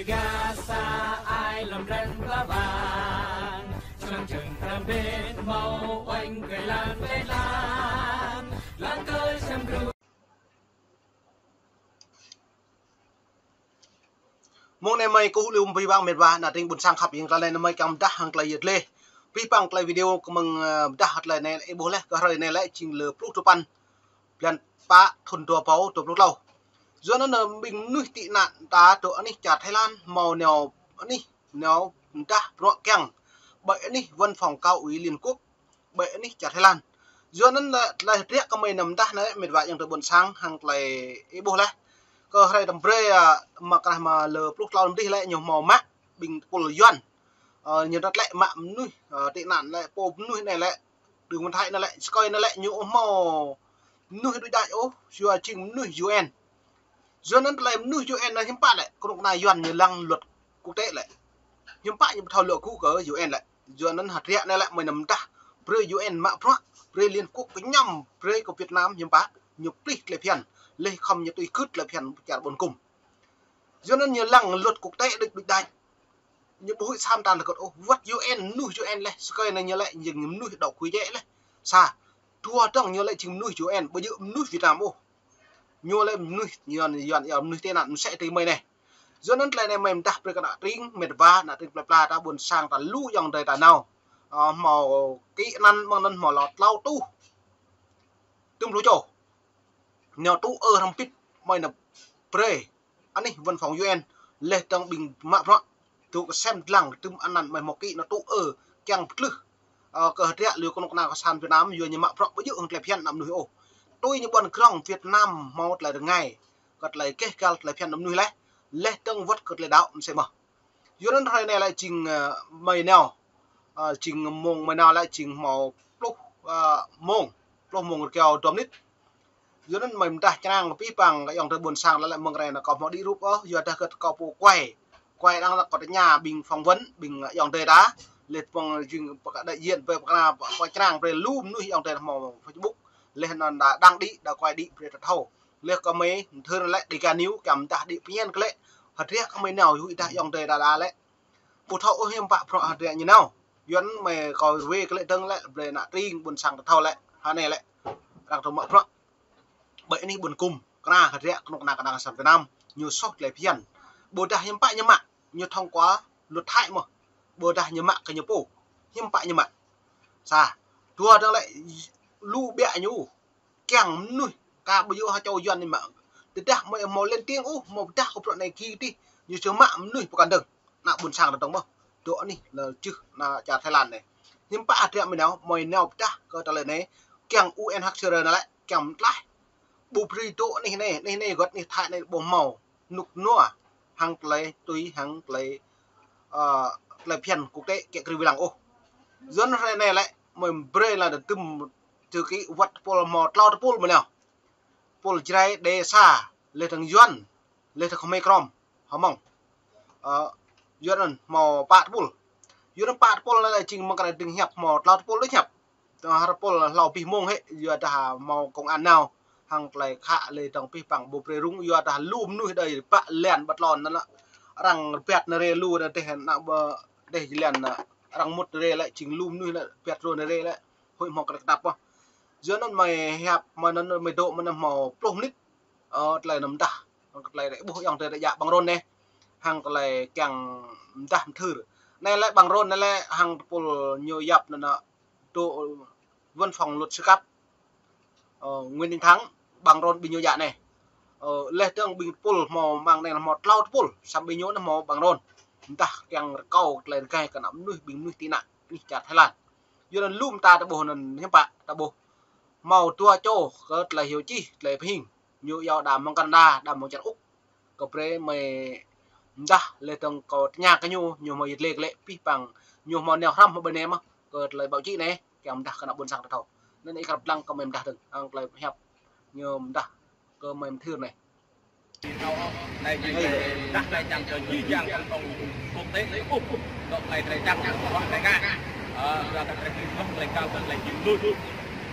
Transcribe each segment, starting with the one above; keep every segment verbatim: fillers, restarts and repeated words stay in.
Gasa ai lăm răng ba bang, săng chăng tam bên mâu oanh kơ lan lê lan, lan kơ sâm gru. Mông anei mei kơ lu bi bang mĭt wa, ană tring ƀuôn sang khăp ing, klei anei mei kiăng mdah hăng klei yăl dliê. Bi bang klei video kơ mơ̆ng, ơ, mdah klei anei ih ƀuh leh, kơ hrơi anei lĕ jing lơ pluh dua păn blan pă thŭn dua êbâo dua pluh tlâo. Yua anăn, ơ, ƀing mnuih tị nạn ta dôk anih čar Thái Lan, mâo nao anih, nao mdah bruă kiăng ƀơi anih văn phòng cao ủy Liên Quốc ƀơi anih čar Thái Lan. Yua anăn lĕ, lĕ hriê kơ mei nao mdah anei, mĭt wa ayŏng adei ƀuôn sang hăng klei ih ƀuh leh. Kơ hrơi tăm brei, ơ, mă krah mă lơ pluh tlâo năm dih lĕ ñu mâo mă ƀing tơpul Yuăn. Ơ, ñu răt lĕ mă mnuih, ơ, tị nạn lĕ, pô mnuih anei lĕ, đương minh Thái anei lĕ, sơkơi anei lĕ, ñu ƀu mâo mnuih đuč đač ôh, yua jing mnuih U N. Yua anăn klei mnuih U N anei hiưm pă lĕ, knŭk kna Yuăn ñu lăng luật quốc tế lĕ. Hiưm pă ñu ƀu thâo lŏ gŭ kơ U N lĕ. Yua anăn hriê anei lĕ mei nao mdah brei U N mă bruă, brei Liên Quốc kñăm brei kơ Việt Nam hiưm pă, ñu plih klei bhiăn, leh khăm ñu tui gưt klei bhiăn čar ƀuôn kŭm. Yua anăn ñu lăng luật quốc tế đuč đuč đač. Ñu ƀu huĭ săm tan lĕ kơt ôh, wăt U N, mnuih U N leh, sơkơi anei ñu lĕ jing mnuih đăo kơ jĕ leh. Sa, dua dơ̆ng ñu lĕ jing mnuih U N, ƀu djŏ mnuih Việt Nam ôh. Ñu lĕ mnuih, Yuăn, Yuăn, Yuăn, mnuih tị nạn msĕ si mei anei. Yua anăn klei anei mei mdah brei kơ ană tring, mĭt wa, ană tring plei pla ta ƀuôn sang ta lu ayŏng adei ta nao. Ơ, mâo kơ anăn mơ̆ng anăn mâo lŏ tlâo êtuh dŭm pluh čô. Nao tŭ ơ hrăm pĭt mei nao brei anih văn phòng U N, leh dơ̆ng ƀing mă bruă, dôk sem dlăng dŭm anăn mei mâo kơ nao tŭ ơ kiăng ptlưh. Ơ, kơ hriê lu knŭk kna cộng sản Việt Nam, yua ñu mă bruă ƀu djŏ hŏng klei bhiăn ană mnuih ôh. Tui ñu ƀuăn krŏng Việt Nam mâo klei rơngai, kơ klei keh găl klei bhiăn ană mnuih leh, leh dơ̆ng wăt kơ klei đăo msĕ mơh. Yua anăn hrơi anei lĕ jing, ơ, mei nao, ơ, jing mông mei nao lĕ jing mâo pluh, ơ, mông, pluh mông rơgao dua mnĭt. Yua anăn mei mdah črang kơ bi bang ayŏng adei ƀuôn sang lĕ, lĕ mơ̆ng anei nao kâo mâo đĭ rup ôh, yua dah kơ kâo pô quay, quay đang lĕ kâo tơña ƀing phỏng vấn, ƀing ayŏng adei ta, leh dơ̆ng jing pơ đại diện, pơ pơ črang brei lu mnuih ayŏng adei mâo Facebook, leh anăn đa đăng đĭ, đa quay đĭ brei ta thâo. Leh kơ mei mthưr lĕ Dega News kiăng mdah đĭ pơñen kơ lĕ, hriê kơ mei nao huĭ dah ayŏng adei đa đa lĕ ƀu thâo ôh hiưm pă bruă hriê ñu nao. Yua anăn mei kâo ruê kơ lĕ dơ̆ng lĕ, brei ană tring ƀuôn sang ta thâo lĕ, hruê anei lĕ arăng dôk mă bruă ƀơi anih ƀuôn kŭm, kơ anăn hriê knŭk kna cộng sản Việt Nam, ñu soh klei bhiăn. Ƀôdah hiưm pă ñu mă, ñu thông qua luật Thái mơh. Ƀôdah ñu mă kơ ñu pô, hiưm pă ñu mă. Sa, dua dơ̆ng lĕ lu ƀiă ñu kiăng mnuih, ka ƀu djŏ ha čô Yuăn anei mă. Tơdah mei mâo lên tiếng ôh, mâo pơdah kơ bruă anei ki dih, ñu čơ mă mnuih pơkăn dơ̆ng. Ană ƀuôn sang ta dơ̆ng mơh. Dôk anih lĕ jưh ană čar Thái Lan anei. Hiưm pă hriê mei nao, mei nao pơdah kơ ta lĕ anei, kiăng U N H C R anei lĕ, kiăng mtlaih. Ƀu brei dôk anih anei, anih anei, wăt anih Thái anei ƀu mâo. Nuk nua, hăng klei tui, hăng klei, ơ, klei bhiăn quốc tế kơ kriê bi lăng ôh. Yua anăn hrơi anei lĕ, mei brei lĕ dŭm thư ký wăt tơpul mâo tlâo tơpul mei nao. Tơpul Jrai, Đê Sa, leh dơ̆ng Yuăn, leh dơ̆ng Khmer Krom, Hmông. Ơ, yua anăn mâo pă tơpul. Yua anăn pă tơpul anei lĕ jing mơ̆ng kơ anei dơ̆ng hiăp mâo tlâo tơpul đuč hiăp. Tơdah tơpul hlâo bi mông hĕ, yua dah mâo công an nao. Hăng klei khă leh dơ̆ng bi bang ƀu brei rŭng, yua dah lu mnuih đei pă lăn ƀă tlôn anăn lĕ. Arăng rơbat nao rê lu anăn dih anăn ƀơ dih jih lăn anăn. Arăng mŭt rê lĕ jing lu mnuih lĕ rơbat rô nao rê lĕ. Huĭ mâo klei kdăp mơh. Yua anăn mei hiăp, mei anăn mei dôk mei anăn mâo pluh mnĭt. Ơ, klei nao mdah, hăng klei ih ƀuh ayŏng adei ta djă Ƀăng Rôn anei. Hăng klei kiăng mdah mthưr. Anei lĕ Ƀăng Rôn anei lĕ hăng tơpul ñu yap anăn dôk văn phòng luật sư cấp, ơ, Nguyễn Đình Thắng, Ƀăng Rôn ƀing ñu djă anei. Ơ, leh dơ̆ng ƀing tơpul mâo mơ̆ng anei mâo tlâo tơpul, săm ƀing ñu anăn mâo Ƀăng Rôn. Mdah kiăng rơkâo klei rơgei kơ ană mnuih ƀing mnuih tị nạn, anih čar Thái Lan. Yua anăn lu mta ta ƀuh anăn hiưm pă ta ƀuh. Mâo dua čô kơ tlei hiu čih, tlei pơhing. Ñu yua đa mơ̆ng Canada, đa mơ̆ng čar Úc. Kơ brei mei mdah leh dơ̆ng kâo tơña kơ ñu, ñu mâo yăl dliê kơ lĕ bi bang, ñu mâo nao hrăm ƀơi anei mơh, kơ tlei báo chí anei, kiăng mdah kơ ană ƀuôn sang ta thâo. Anăn ih krăp dlăng kơ mei mdah dơ̆ng, hăng klei hiăp ñu mdah kơ mei mthưr anei. Anei jing klei dah klei čiăng kơ jih jang cộng đồng quốc tế lĕ ƀuh. Dôk klei drei čiăng kơ bruă drei ngă. Ơ, bruă drei kĭ dôk klei kal kơ klei jing luč.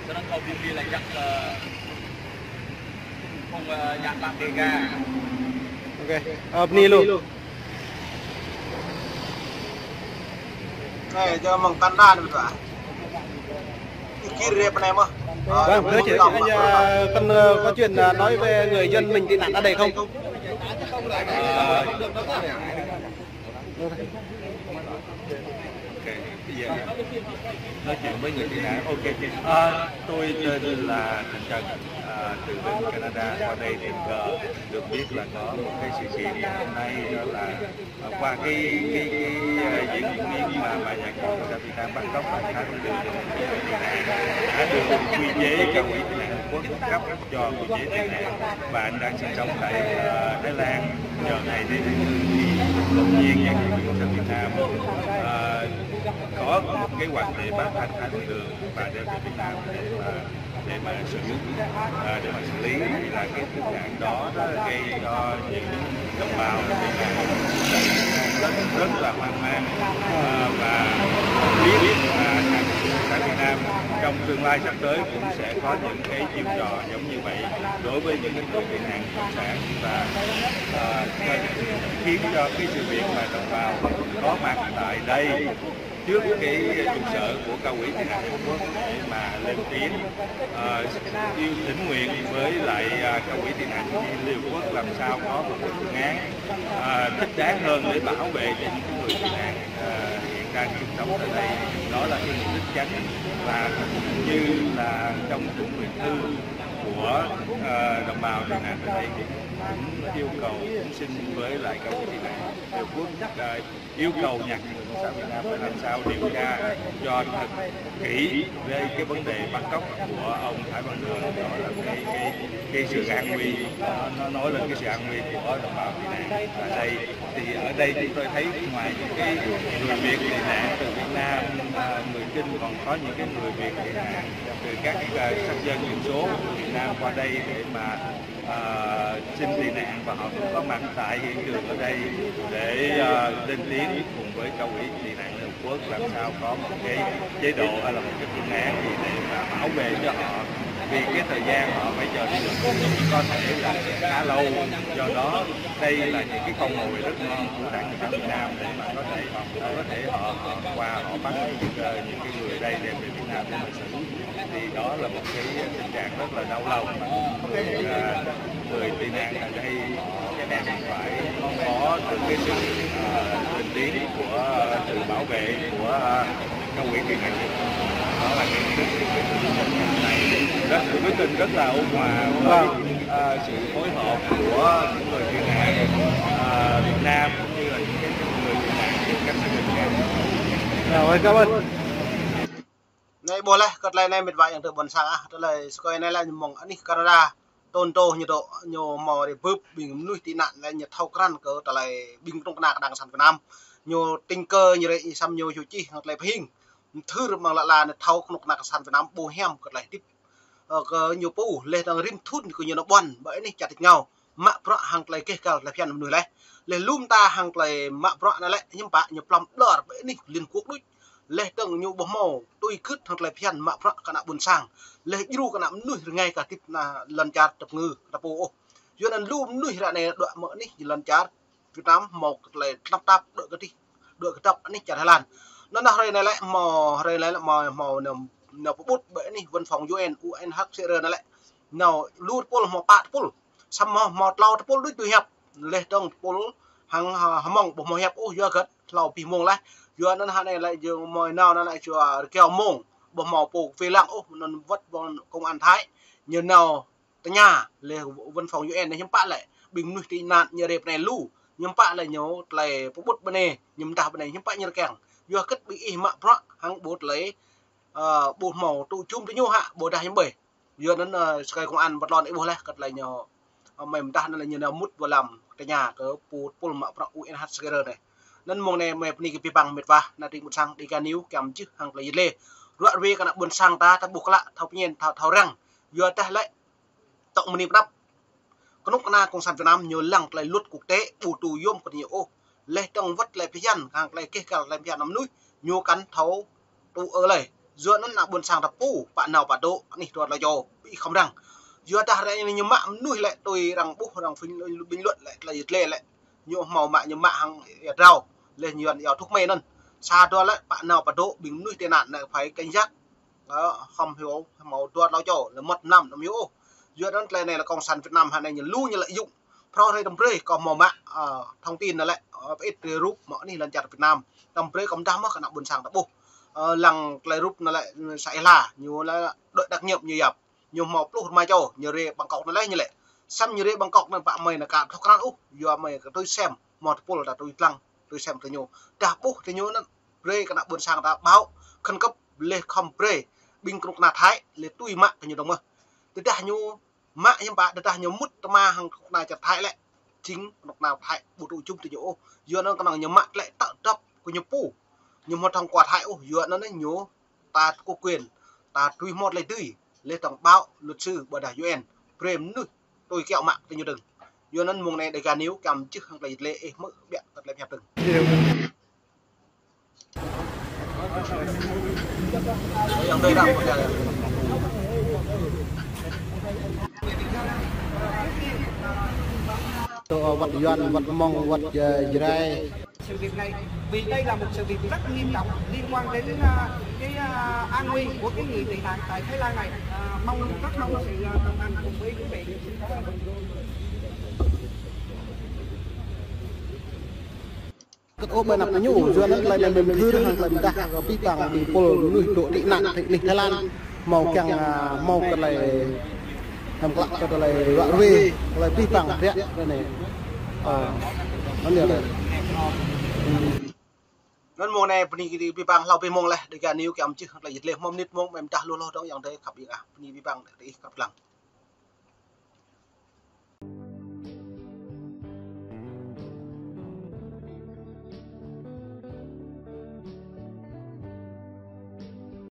Snăn kâo bi mni lač jăk kơ phung, ơ, ya ƀă Dega. Ok. Ơ, bni lu. Ê, cho mong Canada nữa à? Ý kiến rep này mà. Vâng, thưa chị, anh, à, cần, à, có chuyện, à, nói về người dân mình tị nạn ở đây không? Ok, bây giờ nói chuyện với người tị nạn. Ok, ok. À, tôi tên là Thành Trần, à, từ bên Canada qua đây tình cờ được biết là có một cái sự kiện ngày hôm nay, đó là, à, qua cái, cái, cái, à, diễn biến mà, mà nhà nước Cộng sản Việt Nam bắt cóc và khai thác tị nạn, đã được quy chế Cao ủy tị nạn Liên Hợp Quốc cấp cho quy chế tị nạn, và anh đang sinh sống tại, à, Thái Lan. Giờ này thì tự nhiên nhà nước Cộng sản Việt Nam, à, có một kế hoạch để bắt anh Thái Văn Đường và đem về Việt Nam để mà, để mà xử, à, để mà xử lý, vì là cái tình trạng đó, đó gây cho những đồng bào Việt Nam rất, rất là hoang mang, à, và biết, à, Cộng sản Việt Nam trong tương lai sắp tới cũng sẽ có những cái chiêu trò giống như vậy đối với những cái người tị nạn cộng sản và, à, cho, khiến cho cái sự việc mà đồng bào có mặt tại đây trước cái trụ sở của Cao ủy tị nạn Liên Hợp Quốc để mà lên tiếng, à, yêu thỉnh nguyện với lại, à, Cao ủy tị nạn Liên Hợp Quốc làm sao có một cái phương án, à, thích đáng hơn để bảo vệ cho những cái người tị nạn, à, hiện đang sinh sống tại đây. Đó là cái mục đích chính, và cũng như là trong cuốn hòm thư của, à, đồng bào tị nạn tại đây cũng, cũng yêu cầu, cũng xin với lại Cao ủy tị nạn Liên Hợp Quốc, à, yêu cầu nhà nước Cộng sản Việt Nam phải làm sao điều tra cho thật kỹ về cái vấn đề bắt cóc của ông Thái Văn Đường. Đó là cái, cái, cái sự an nguy, nó nói lên cái sự an nguy của đồng bào tị nạn ở đây. Thì ở đây chúng tôi thấy ngoài những cái người Việt tị nạn từ Việt Nam, à, người Kinh, còn có những cái người Việt tị nạn từ các, à, quốc gia thiểu số Việt Nam qua đây để mà, à, xin tị nạn, và họ cũng có mặt tại hiện trường ở đây để, à, lên tiếng cùng với Cao ủy tị nạn Liên Hợp Quốc làm sao có một cái chế độ hay là một cái phương án gì để mà bảo vệ cho họ. Vì cái thời gian họ phải chờ đợi có thể là sẽ khá lâu. Do đó, đây là những cái cơ hội rất ngon của Đảng Cộng sản Việt Nam để mà có thể, có thể họ, họ qua, họ bắt, ờ, những cái người đây đem về Việt Nam để mà xử. Thì đó là một cái tình trạng rất là đau lòng mà, ờ, người tị nạn ở đây đang phải có được cái sự, ờ, lên tiếng của sự bảo vệ của, ờ, Cao ủy tị nạn. Đó là cái, cái, cái, cái này rất, quyết tâm rất là ủng hộ và với, ờ, sự phối hợp của những người tị nạn, ờ, Việt Nam cũng như là những cái người tị nạn trên các tỉnh thành. Rồi, cảm ơn. Anei ƀuh leh, kơ tlei anei mĭt wa yang tơ ƀuôn sang ah, tlei skoi anei lĕ ñu mơ̆ng anih Canada, Toronto ñu dôk, ñu mâo rei bưp ƀing mnuih tị nạn lĕ ñu thâo krăn kơ tlei ƀing knŭk kna cộng sản Việt Nam. Ñu tĭng kơ ñu rei asăm ñu hiu čih hŏng tlei pơhing. Mthưr mơ̆ng lă la ñu thâo knŭk kna cộng sản Việt Nam ƀu hiam kơ tlei hdĭp. Ơ, kơ ñu pô, leh dơ̆ng rĭm thŭn kơ ñu nao ƀuăn, ƀơi anih čar tač êngao. Mă bruă hŏng tlei keh găl tlei bhiăn mnuih leh. Leh lu mta hŏng tlei mă bruă anăn lĕ, hiưm pă ñu plăm ƀlŏr ƀơi anih Liên Quốc đuč. Leh dơ̆ng ñu ƀuh mâo, tui gưt hŏng tlei bhiăn mă bruă kơ ană ƀuôn sang. Leh djru kơ ană mnuih rơngai kơ hdĭp anăn lăn čar tơpngư, kơ ta pô ôh. Yua anăn lu mnuih ră anei dôk mơ̆ng anih lăn čar Việt Nam mâo kơ tlei tnăp tap dôk kơ dih, dôk kơ dăp anih čar Thái Lan. Anăn hruê anei lĕ mâo, hruê anei lĕ mâo, mâo nao, nao pơƀut ƀơi anih văn phòng U N, U N H C R anăn lĕ. Nao lu tơpul mâo pă tơpul. Săm mâo, mâo tlâo tơpul đuč tui hiăp. Leh dơ̆ng tơpul hăng, ha, hmăng ƀu mâo hiăp ôh yua găt tlâo pih mông leh. Yua anăn hruê anei lĕ jing mâo nao anăn lĕ jua rơkiao mông. Ƀu mâo pô wê lăng ôh, anăn wăt ƀuôn công an Thái. Ñu nao tơña leh văn phòng U N anei hiưm pă lĕ. Ƀing mnuih tị nạn ñu rei pnei lu. Hiưm pă lĕ ñu tlei pơƀut ƀơnai, ñu mdah ƀơnai hiưm pă ñu rơkăng. Yua găt ƀing ih mă bruă hăng ƀu tlei, ơ, ƀu mâo tŭ jum tơ ñu hă, ƀôdah hiưm ƀai. Yua anăn, ơ, skai công an Mbathlon ih ƀuh leh kơ tlei ñu, ơ, mei mdah anăn lĕ ñu nao mŭt ƀơi lăm tơña kơ pô tơpul mă bruă U N H C R anei. Anăn mông anei mei pni kơ bi păng mĭt wa, ană tring ƀuôn sang Dega News kiăng mjưh hăng tlei yăl dliê. Ruă ruê kơ ană ƀuôn sang ta, ta ƀuh klă, thâo pơñen, thâo, thâo răng. Yua dah lĕ tŏ mni pnăp. Knŭk kna cộng sản Việt Nam ñu lăng tlei luật quốc tế ƀu tŭ yôm kơ ñu ôh. Leh dơ̆ng wăt tlei bhiăn, hăng tlei keh găl tlei bhiăn mnuih, ñu kăn thâo tŭ ơ lei. Yua anăn ană ƀuôn sang ta pô, pă nao pă dôk, anih dua tlâo čô, bi khăm răng. Yua dah rei ñu mă mnuih lĕ tui arăng ƀuh, arăng bình luận lĕ tlei yăl dliê lĕ. Ñu mâo mă ñu mă hăng êa drao. Leh ñu yua êa thŭk mei anăn. Sa dua lĕ pă nao pă dôk ƀing mnuih tị nạn anei phải cảnh giác. Ơ, hŏm hiu, hŏm mâo dua tlâo čô, lĕ mâo năm năm hiu ôh. Yua anăn tlei anei lĕ cộng sản Việt Nam hŏng anei ñu lu ñu lợi dụng. Phrâo hrei đăm brei kâo mâo mă, ơ, thông tin anăn lĕ, ơ, pĭt tlei rup mâo anih lăn čar Việt Nam. Đăm brei kâo mdah mơh kơ ană ƀuôn sang ta ƀuh. Ơ, lăng tlei rup anăn lĕ, sa ih la, ñu lĕ đội đặc nhiệm ñu yap. Ñu mâo pluh rơma čô, ñu rei Bangkok anăn leh ñu lĕ. Săm ñu rei Bangkok anăn pă mei anăn ka thâo krăn ôh, yua mei kơ tui sem, mâo tơpul ta tui dlăng, tui sem tơ ñu. Dah ƀuh tơ ñu anăn, brei kơ ană ƀuôn sang ta báo khẩn cấp leh khŏm brei ƀing knŭk kna Thái leh tui mă kơ ñu dơ̆ng mơh. Tơdah ñu mă hiăm pă, tơdah ñu mŭt tơma hŏng knŭk kna čar Thái lĕ, jing knŭk kna Thái ƀu tŭ jŭm tơ ñu ôh. Yua anăn knŏng ñu mă lĕ tơl dăp kơ ñu pô. Ñu mâo thông qua Thái ôh, yua anăn ñu ta có quyền, ta tui mâo tlei tui, leh thông báo luật sư ƀôdah U N, brei mnuih tui kiao mă tơ ñu dơ̆ng. Yua anăn mông anei Dega News kiăng mjưh hŏng tlei yăl dliê ih mơ̆ ƀiă kơ tlei pia dơ̆ng. Tơ, ơ, wăt Yuăn, wăt Mông, wăt, ơ, Jrai. Sự việc này, vì đây là một sự việc rất nghiêm trọng liên quan đến, à, cái, à, an nguy của cái người tị nạn tại Thái Lan này. À, mong, rất mong sự, à, đồng hành cùng với quý vị. Kơ ôh ƀơi anăp ñu, yua anăn tlei anei mĭn mthưr hŏng tlei mdah, ơ, bi păng bi pul mnuih dôk tị nạn ti anih Thái Lan. Mâo kiăng, ơ, mâo kơ tlei, hăm klă kơ tlei ruă ruê, tlei bi păng ƀiă kơ anei. Ơ, anăn yơh leh. Anăn mông anei bơni kơ bi păng hlâo bi mông leh, Dega News kiăng mjưh hŏng tlei yăl dliê mâo mnĭt mông, mei mdah lu lu dơ̆ng ayŏng adei khăp ƀiă ah, bơni bi păng ti ih khăp dlăng.